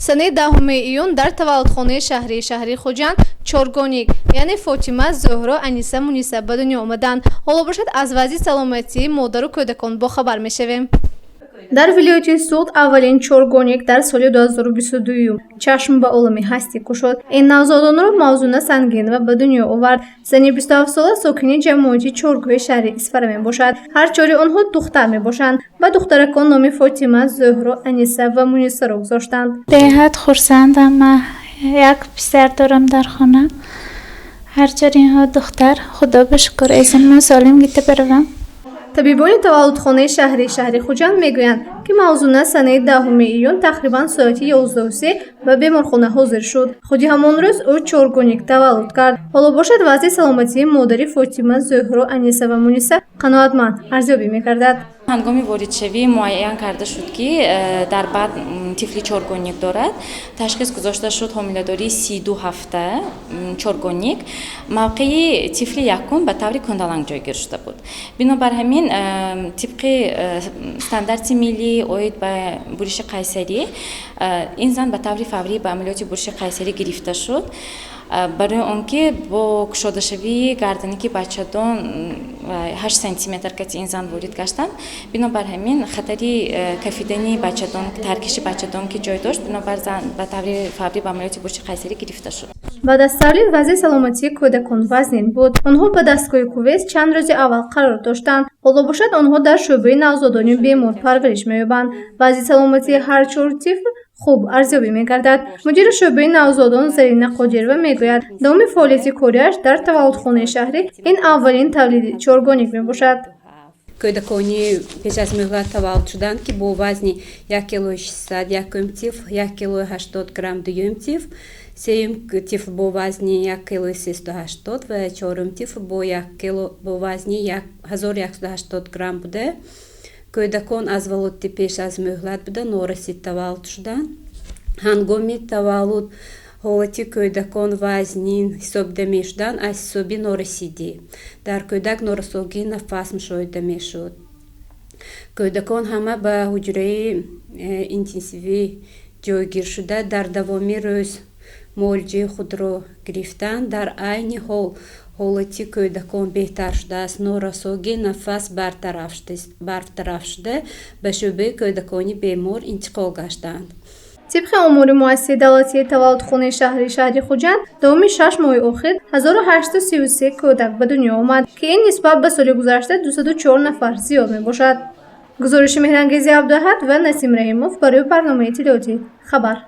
Санаи 10 июн дар таваллудхонаи шаҳрии шаҳри Хуҷанд чоргоник, яъне Фотима, Зуҳро, Аниса, Муниса ба дунё омаданд. Ҳоло бошад, аз вазъи саломатии модару кӯдакон бохабар мешавем. Дар вилояти Суғд аввалин чоргоник дар соли 2022 чашм ба олами ҳастӣ кушод. Ин навзодонро Мавзуна Сангинова ба дунё овард. Зани 27-сола сокини ҷамоати Чоргоҳи шаҳри Исфара мебошад. Ҳар чори онҳо духтар мебошанд. Ба духтаракон номи Фотима, Зуҳро, Аниса ва Мунисаро гузоштанд. Беҳад хурсандам. Ман як писар дорам дар хона, ҳар чори инҳо духтар. Худо ба шукр, эзин солим гита баравам. Табибони таваллудхонаи шаҳрии шаҳри Хуҷанд мегӯянд, ки Мавзуна санаи 10 июн тақрибан соати 11:03 ба беморхона ҳозир шуд. Худи ҳамон рӯз ӯ чоргоник таваллуд кард. Ҳоло бошад, вазъи саломатии модари Фотима, Зуҳро, Аниса ва Муниса қаноатманд арзёбӣ мегардад. Ҳангоми воридшавӣ муайян карда шуд, ки дар батн тифли чоргоник дорад. Ташхис гузошта шуд ҳомиладории 32 ҳафта, чоргоник. Мавқеи тифли якум ба таври кӯндаланг ҷойгир шуда буд. Бинобар ҳамин, тибқи стандарти миллӣ оид ба буриши қайсарӣ, ин зан ба таври фаврӣ ба амалиёти буриши қайсарӣ гирифта шуд, барои он ки бо кушодашавии гарданаки бачадон 8 сантиметр кати ин зан ворид гаштанд. Бинобар ҳамин, хатари кафидани бачадон, таркиши бачадон ки ҷой дошт, бинобар зан ба таври фаврӣ ба амалиёти буриши қайсарӣ гирифта шуд. Баъд аз тавлид вазъи саломатии кӯдакон вазнин буд. Онҳо ба дастгоҳи кувез чанд рӯзи аввал қарор доштанд. Ҳоло бошад, онҳо дар шӯъбаи навзодони бемор парвариш меёбанд. Вазъи саломатии ҳар чор тифл хуб арзёбӣ мегардад. Мудири шӯъбаи навзодон Зарина Қодирова мегӯяд, давоми фаъолияти кориаш дар таваллудхонаи шаҳрӣ ин аввалин тавлиди чоргоник мебошад. Кӯдакони пеш аз муҳлат таваллуд шуданд, ки бо вазни 1 килои 600 якум тифл, 1 килои 80 грамм дуюм тифл, сеюм тифл бо вазни 1 килои 380 ва чорум тифл бо 1 кило, бо вазни 1180 грамм буда. Кӯдакон аз валоти пеш аз муҳлат буда, норасид таваллуд шуданд. Ҳангоми таваллуд ҳолати кӯдакон вазнин ҳисобида мешуданд аз ҳисоби норасидӣ. Дар кӯдак норасогии нафас мушоҳида мешуд. Кӯдакон ҳама ба ҳуҷраи интенсивӣ ҷойгир шуда, дар давоми рӯз муолиҷаи худро гирифтанд. Дар айни ҳол ҳолати кӯдакон беҳтар шудааст, норасогии нафас бартараф шуда, ба шӯъбаи кӯдакони бемор интиқол гаштанд. Тибқи омори муассисаи давлатии таваллудхонаи шаҳрии шаҳри Хуҷанд, давоми 6 моҳи охир 1833 кӯдак ба дунё омад, ки ин нисбат ба соли гузашта 204 нафар зиёд мебошад. Гузориши Меҳрангези Абдуаҳад ва Насим Раҳимов барои барномаи иттилоотӣ «Хабар».